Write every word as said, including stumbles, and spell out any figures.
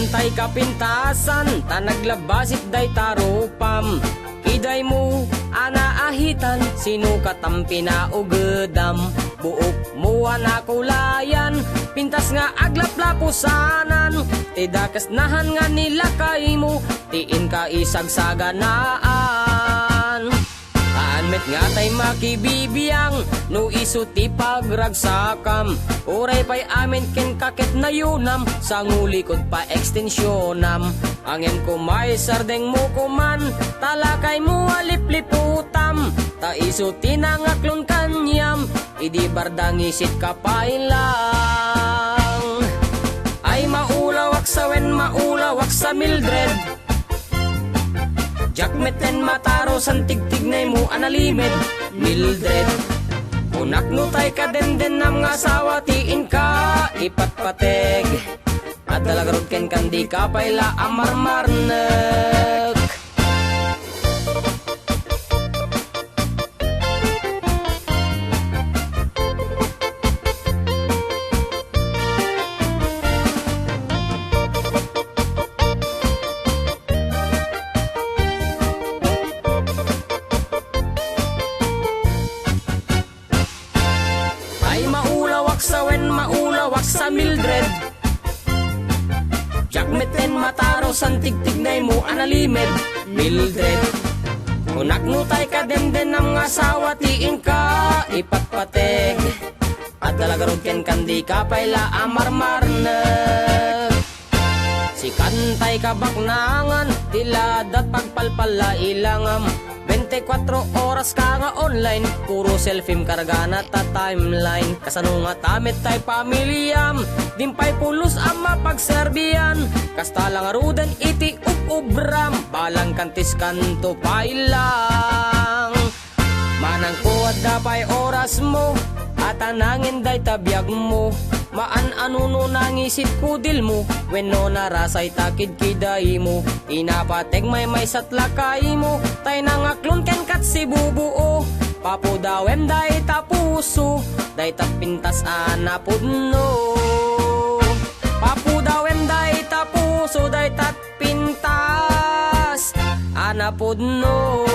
Tay kapintasan, ta naglabasit dayta rupam. Idaymo a naahitan, sino katam pinaugedam? Buokmo a nakulayan, pintas nga aglaplapusanan. Ti dakes nahan nga nilakaymo, ti inka isagsaganaan. Haan met nga tay makibibiang no isu ti pagragsakam. Uray pay amin ken kaket nayunam, sangulikod pa ekstensionam. Ngem koma isardengmo koman, ta lakaymo a lipliputam. Ta isu ti nangaklon kaniam, idi barda ngisit ka pay lang. Ay maulawak sa wen, maulawak sa Mildred. Diak metten matarusan tigtignaymo a nalimed, Mildred. Kunak no tay kadendennam nga asawa ti inka ipatpateg. Adda la garud kenka, dika pay la a marmarnek. Ay maulawak sa wen, maulawak sa Mildred. Diak metten matarusan tigtignaymo a nalimed, Mildred. Kunak no tay kadendennam nga asawa ti inka ipatpateg. Adda la garud kenka, dika pay la a marmarnek. Sikan tay kabaknangan, ti ladat pagpalpalla ilangam. Bente kuatro oras ka nga online, puro selfiem kargana ta timeline. Kasano ngata met tay pamiliam, dimpay pulos a mapagserbian. Kasta la ngaruden iti ub-ubram, balang kantis kanto pay lang. Manangko adda pay orasmo, a ta nangin dayta biagmo. Maan-ano no nangisit kudilmo, wenno narasay ta kidkidaymo. Inapateg maymaysat lakaymo, tay nangaklon kenkat sibubuo. Papudawem dayta puso, dayta pintas a napudno. Papudawem dayta puso, dayta pintas a napudno.